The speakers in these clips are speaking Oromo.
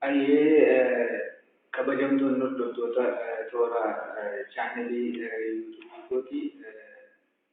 Ayyee, kabajamtoonni hordoftoota toora chaanelii yuutuubii kooti,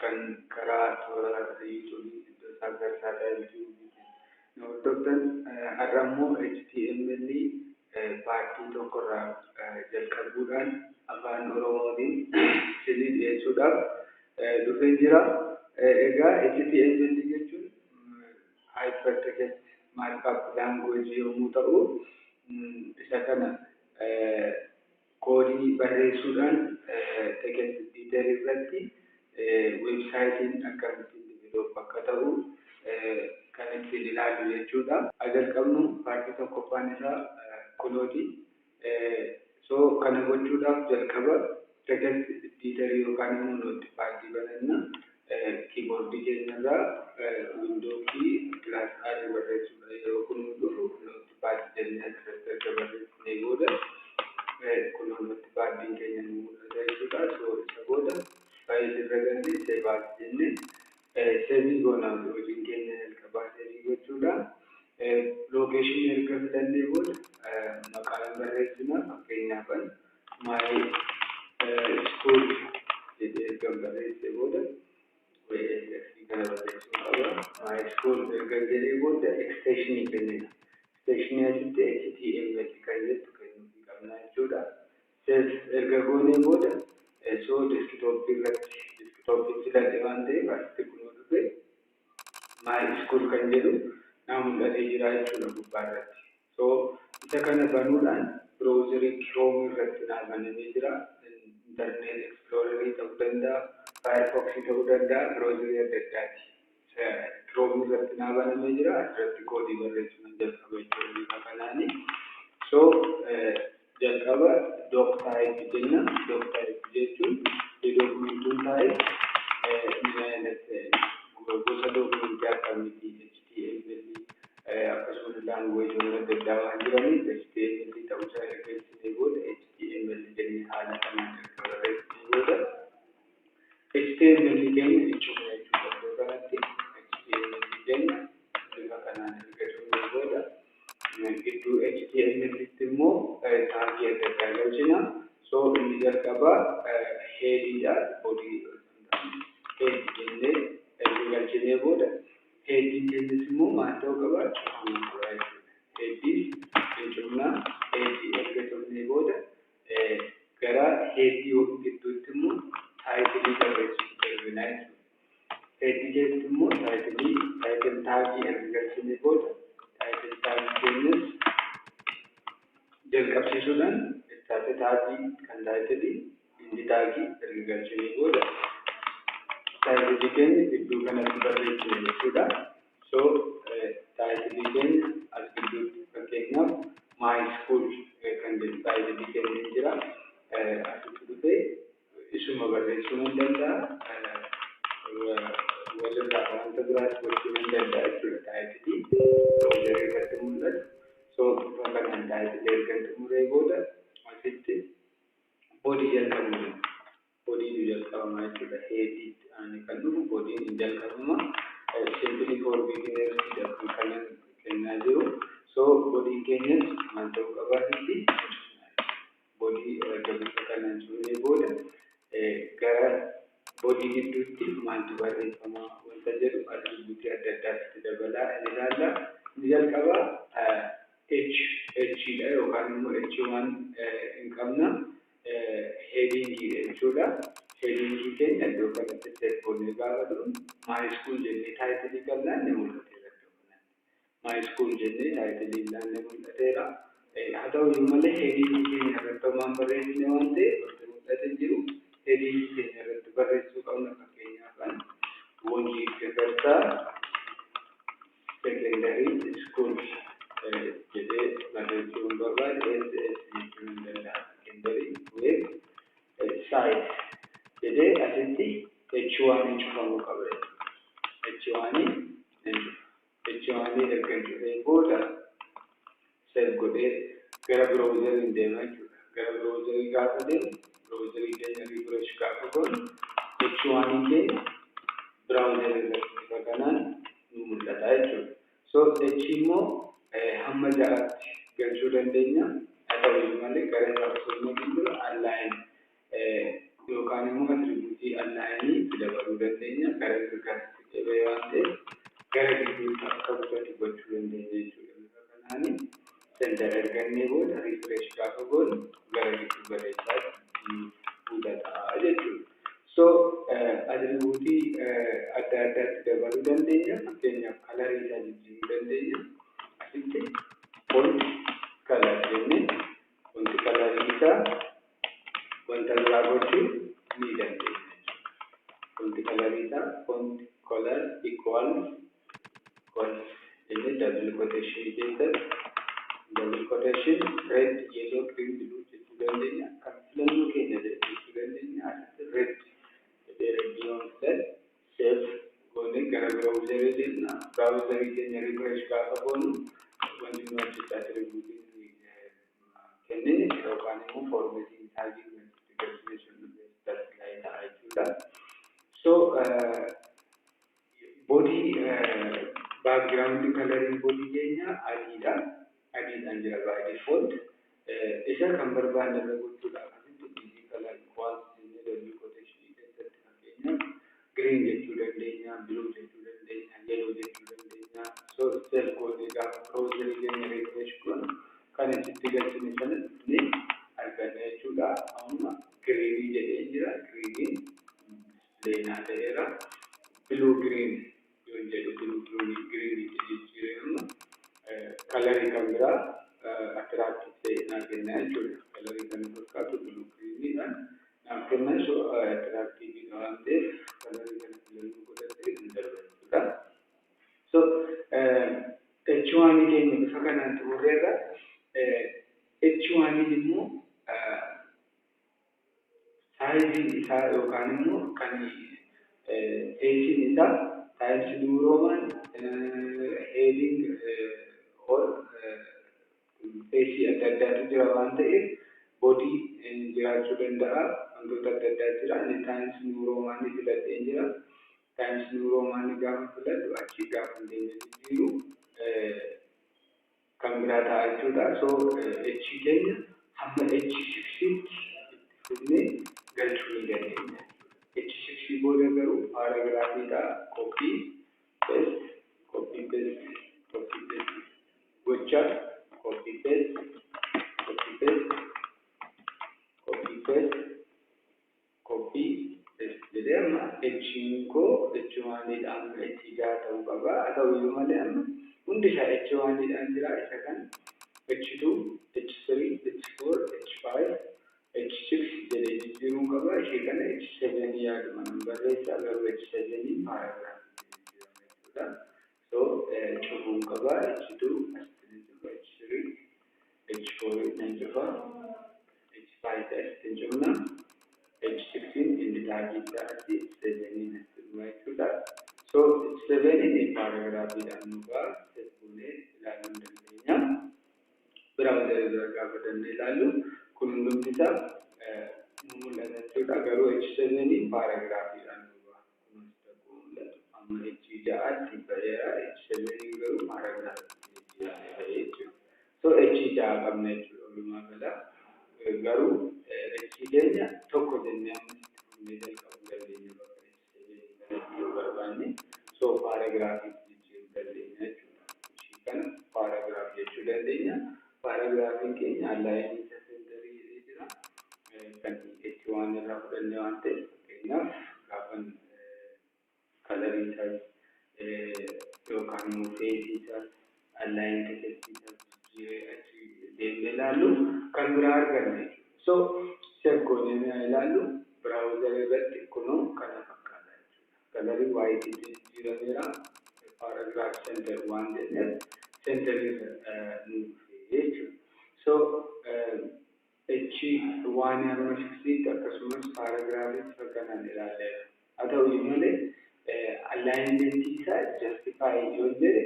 kan karaa toora yuutuubii iddoo isaa gargaaraa yuutuubii nu hordoftan, har'a immoo HTML paartii tokkorraa jalqabuudhaan afaan Oromootiin isinii dhiyeessuudhaaf dhufeen jira. Egaa HTML jechuun Hypertext Markup Language yommuu ta'u, isa kana koodii barreessuudhaan text editor irratti weebsaayitiin akkamittiin develop akka ta'u kan ittiin ilaallu jechuudha. Haa jalqabnu, paartii tokkoffaan isaa kunooti. So kana gochuudhaaf jalqaba text editor yookaan immoo notepadii bananna. Kiiboordii keenyarraa window key plus R barreessuudha. Yeroo kun dhufu notepad jennee asirratti erga barreessinee booda kunoo notepadiin keenya nu mul'ata jechuudha. So isa booda file irra gallee save as jennee save goona. Hojiin keenya jalqabaa save gochuudha. Locationii erga filannee booda maqaan barreessina. Fakkeenyaaf, my school jedhee erga barreessee booda kana barreessuu qaba. My school erga jedhee booda extensionii kennina. Extensionii asitti HTML kan jettu kennuufii qabna jechuudha. Save erga goonee booda, so desktopii irratti desktopii filadhe waan ta'eef, asitti kunoo dhufe my school kan jedhu naa mul'atee jira jechuudha gubbaa irratti. So isa kana banuudhaan browserii Chrome irratti naa banamee jira. Internet Explorer ta'uu danda'a, Firefox ta'uu danda'a, browserii adda addaati. Chrome irratti naa banamee jira. Asirratti koodii barreessuu nan jalqaba jechuudha bifa kanaani. So jalqaba doc type jenna. Doc type jechuun documentuun type gosa documentii akkamiiti? HTML akkasumas languageoonni adda addaa waan jiraniif, HTML ta'uusaa erga ibsinee booda, HTML jennee haala kanaan erga barreessinee booda, HTML keenya jechuudha jechuudha. Iddoo kanatti HTML keenya bifa kanaan erga cufnee booda, gidduu HTML tti immoo tagii adda addaa galchina. So inni jalqabaa headiidha. Body head jennee erga galchinee booda, headiin keenyas immoo maal ta'uu qaba? Cufamuu qaba jechuudha. Headiis hin cufnaa. Headii erga cufnee booda, gara headii gidduutti immoo titleii barreessuu darbinaa jechuudha. Headii keessatti immoo titleii, title tagii erga galchinee booda, title tagii keenyas jalqabsiisuudhaan start tagii kan titleii, end tagii erga galchinee booda, titleii keenya gidduu kanatti barreessina jechuudha. So titleii keenya as gidduutti, fakkeenyaaf, my school kan jedhu titleii keenya ni jira. Asitti dhufee isuma barreessuu nan danda'a. Walirraa wanta biraas gochuu nan danda'a jechuudha titleii browserii irratti mul'atu. So bifa kanaan titleii erga xumuree booda, asitti body jalqabuu bodyitu jalqabama jechuudha. Headiitti aanee kan dhufu bodyiin hin jalqabama. Simply for beginners kan kanan kennaa jiru. So bodyiin keenyas maal ta'uu qaba asitti? Body erga bifa kanaan cufnee booda, gara body gidduutti maaltu barreeffama wanta jedhu attributeii adda addaatti dabalaa ni ilaalla. Inni jalqabaa H H dha yookaan immoo H1 hin qabna. Headingii jechuudha. Headingii keenya iddoo kanatti save goonee gaafa dhufu, my school jennee titleii qabnaan ni mul'ateera iddoo kanatti. My school jennee titleii ilaallee mul'ateera. Haa ta'u iyyuu malee, headingii keenya irratti homaan barreessine waan ta'eef wanti mul'ate hin jiru. Headingii keenya irratti barreessuu qabna. Fakkeenyaaf, Wonjii Gafarsaa Secondary School jedhee barreessuu hin barbaade, SS jechuu hin danda'a. Secondary website jedhee asitti H1 hin cufamuu qaba jechuudha. H1 hin cufa. H1 erga hin cufee booda, save godhee gara browserii deema jechuudha. Gara browserii gaafa deemu, browserii keenya refresh gaafa goonu, H1 keenya browserii irratti bifa kanaan nu mul'ata jechuudha. So H immoo hamma 6tti galchuu dandeenya. Haa ta'u malee gara isaa osoo hin naqiin dura align yookaan immoo attribute align itti dabaluu dandeenya. Gara mirgaatti deebi'ee waan ta'eef gara gidduutti akka butatu gochuu dandeenya jechuudha. Bifa kanaani center argannee booda refresh gaafa goonu gara gidduu galeessaatti butata jechuudha. So attribute adda addaatti dabaluu dandeenya. Fakkeenyaaf color isaa jijjiiruu dandeenya. Asitti font color jennee font color isaa wanta biraa gochuu ni dandeenya. Font color isaa font color equals equals jennee double quotation keessatti double quotation red, yellow, green, blue jechuu dandeenya. Kan filannoo keenya jechuu dandeenya. Asitti red jedhee red yoon filadhe, save goonee gara browser deemna. Browser keenya refresh gaafa goonu wanti nu achitti attribute kennine yookaan immoo formatting tag itti galchine sun display ta'a jechuudha. So body background coloring body keenya adiidha. Adiidhaan jira by default. Isa kan barbaanne irra gochuudhaaf asitti bg color equals jennee double quotation keessatti fakkeenyaaf green jechuu dandeenya, blue jechuu dandeenya, yellow jechuu dandeenya. So save goonee gaafa browser keenya refresh goonu kan asitti galchine sana ni arganna jechuudha. Amma green jedhee jira. Green display naa ta'eera. Blue green yoon jedhu blue green jijjiiree amma color kan biraa attractive ta'e naa kenna jechuudha. Color kan fakkaatu blue greeniidhaan naaf kenna. So attractive waan ta'eef color kana filannoo godhatee hin darba jechuudha. So H1 keenya bifa kanaan xumurreerra. H1 immoo size isaa yookaan immoo kan faceiin isaa Times New Roman, heading or face adda addaatu jira waan ta'eef body jiraachuu danda'a. Wantoota adda addaa jira. Inni Times New Roman filadheen jira. Times New Roman gaafa filadhu achi gaafa deemee jijjiiru kan biraa ta'a jechuudha. So H keenya hamma H6tti itti fufnee galchuu ni dandeenya. H6 booda garuu paragraphiidha. Copy paste, copy paste, copy paste gocha, copy paste, copy paste, copy paste, copy paste jedhee amma H'n koo H1dhaan amma H6 ta'uu qaba. Haa ta'uyyuu malee amma hundi isaa H1dhaan jira. Isa kan H2, H3, H4, H5, H6 jedhee jijjiiruu qaba. Ishee kana H7 yaaduma nan barreessa, garuu H7 paragraph jijjiirama jechuudha. So cufuun qaba. H2 asitti ni cufa, H3, H4 nan cufa, H5 asitti ni cufna, H6 inni tag isaa asitti H7 asitti dhuma jechuudha. So H7 inni paragraphiidhaan nu ga'a. Save goonee ilaaluu ni dandeenya. Browser bira gaafa dhaqnee ilaallu kun hundumti isaa nu mul'ata jechuudha. Garuu H7 paragraphiidhaan nu ga'a. Kunis ta'uu mul'atu. Amma H6tti ba'eera. H7 garuu paragraphiitti jijjiiramee ba'ee jechuudha. So H6 qabna jechuudha walumaa gala. Garuu H keenya tokko jennee amma itti fufnee jalqabuu dandeenya bakka H7 kanatti yoo barbaanne. So paragraphiitti jijjiiruu dandeenya jechuudha. Ishii kana paragraph jechuu dandeenya. Paragraphiin keenya align isa center jedhee jira. Kan H1 irraa fudhannee waan ta'eef fakkeenyaaf gaafan color isaas yookaan immoo face isaas align text isaas jijjiiree achi deemnee ilaallu kan biraa arganna jechuudha. So save goonee ilaallu browser irratti kunoo kana fakkaata jechuudha. Color whiteitti jijjiirameera. Paragraph center waan jenneef center irra nu dhufe jechuudha. So H1 hamma 6tti akkasumas paragraphii bifa kanaan ilaalleera. Haa ta'uyyuu malee alignment isaa justify yoo jedhe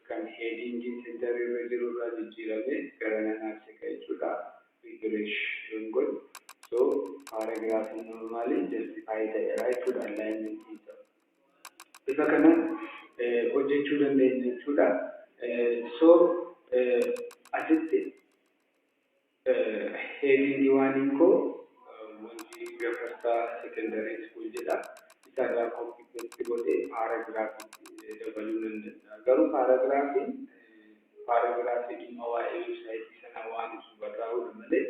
kan headingiin center irra jiru irraa jijjiiramee gara nanaaf siqa jechuudha. Refresh yoon godhu so paragraphiin normally justify ta'eera jechuudha alignment isaa. Bifa kanaan hojjechuu dandeenya jechuudha. So asitti Heading oneiin koo Wanjii Gafarsaa Secondary School jedha. Isarraa copy paste godhee paragraphii dabaluu nan danda'a. Garuu paragraphiin paragraphii dhimma waa'ee websiteii sanaa waan ibsu barraa'uudha malee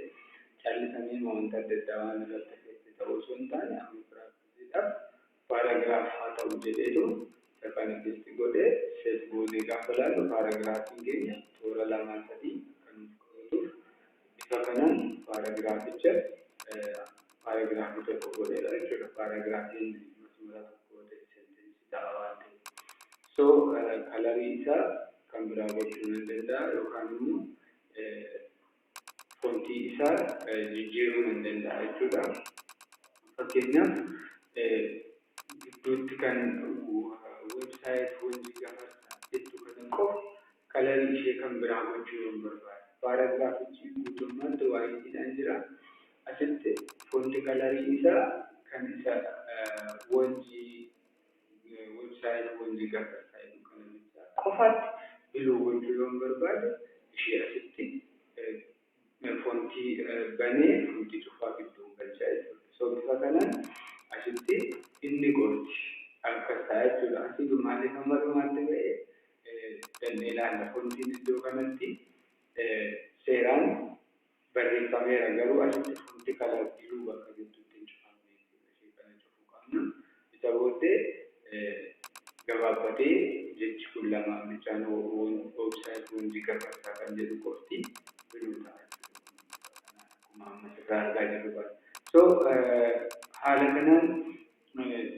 callisamee wanta adda addaa waan irratti affect ta'uu osoo hin taane, amma practiceiidhaaf paragraph haa ta'u jedheetu isa kana paste godhee save goonee gaafa ilaallu, paragraphiin keenya toora lamaa sadii akka nuuf qabatuuf bifa kanaan paragraphicha paragraphii tokko godheera jechuudha. Paragraphiin masmara tokko ta'e sentenceii ta'a waan ta'eef. So colorii isaa kan biraa gochuu nan danda'a yookaan immoo fontii isaa jijjiiruu nan danda'a jechuudha. Fakkeenyaaf, gidduutti kan website Wanjii Gafarsaa jettu kana qofa colorii ishee kan biraa gochuu yoon barbaade. Paragraphichi guutummaatti whiteiidhaan jira. Asitti font colorii isaa kan isa Wanjii website Wanjii Gafarsaa jedhu kana qofaatti blue gochuu yoon barbaade, ishee asitti fontii banee fontii cufaa gidduun galchaa jechuudha. So bifa kanaan asitti inni qofti akkas ta'a jechuudha. Asii maaliif hamma dhumaatti ba'ee dandee ilaalla. Fontiin iddoo kanatti seeraan barreeffameera, garuu asitti font color blue bakka jettutti hin cufamne jechuudha. Ishee kana cufuu qabna. Isa booddee gabaabbatee jechi kun lamaan bichaan website Wanjii Gafarsaa kan jedhu qofti blue ta'a jechuudha. Akkuma amma asirraa argaa jirru kana. So haala kanaan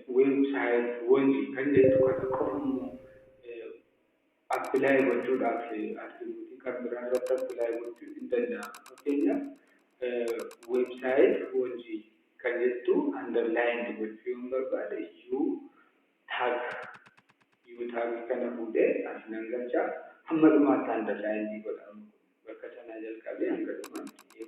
website Wanjii kan jettu kana qofa immoo apply gochuudhaaf attributeii kan biraa irratti apply gochuun hin danda'amu. Fakkeenyaaf, website Wanjii kan jettu underline gochuu yoon barbaade, u tag, u tag kana fuudhee as nan galchaa, hamma dhumaatti underline godhama. Bakka sanaa jalqabee hanga dhumaatti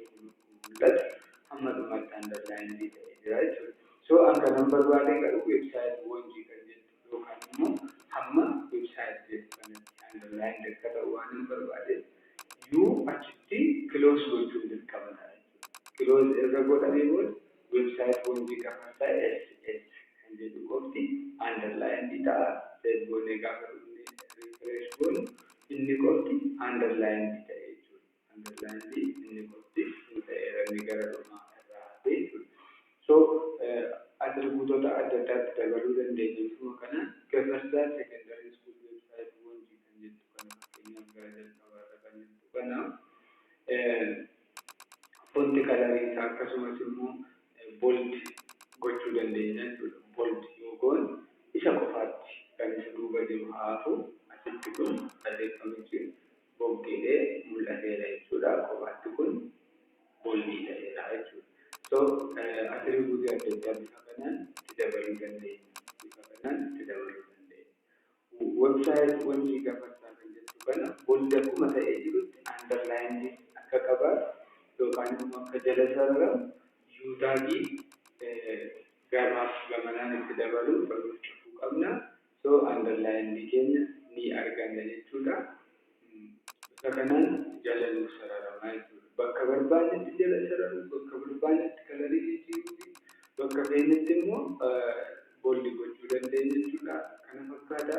mul'atu, hamma dhumaatti underline ta'ee jira jechuudha. So an kanan barbaade garuu website Wanjii kan jettu yookaan immoo hamma website jedhu kanatti underline akka ta'u waan hin barbaade, u achitti close gochuun dirqama ta'a jechuudha. Close erga godhamee booda website Wanjii Gafarsaa SS kan jedhu qofti underline ta'a. Save goonee gaafa dhufnee refresh goonu, inni qofti underline ta'e jechuudha. Underline inni qofti ta'eera, inni gara dhumaa irraa hafe jechuudha. So attributeota adda addaatti dabaluu dandeenya. Bifuma kanaan Gafarsaa Secondary School website Wanjii kan jettu kana, fakkeenyaaf gara jalqabaarra kan jettu kana, font colorii isaa akkasumas immoo bold gochuu dandeenya jechuudha. Bold yoo goone isa qofaatti, kan isa duuba jiru haafu, asitti kun barreeffamichi boggeedhee mul'ateera jechuudha. Qofaatti kun boldii ta'eera jechuudha. So attributeii adda addaa bifa kanaan itti dabaluu dandeenya. Bifa kanaan itti dabaluu dandeenya. Website Wanjii Gafarsaa kan jettu kana bold akkuma ta'ee jirutti underline akka qabaatu yookaan immoo akka jala sararamu u tagii gamaaf gamanaan itti dabaluu banuuf cufuu qabna. So underline keenya ni arganna jechuudha. Bifa kanaan jala nuuf sararamaa jechuudha. Bakka barbaannetti jala sararuu, bakka barbaannetti colorii jijjiiruu fi bakka feenetti immoo bold gochuu dandeenya jechuudha. Kana fakkaata.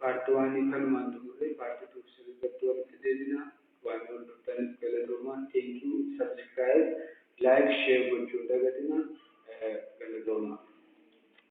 Part oneii kanumaan xumurree part two sirriitti walitti deebina. Waan hordoftaniif galatoomaa. Thank you. Subscribe, like, share gochuu hin dagatinaa.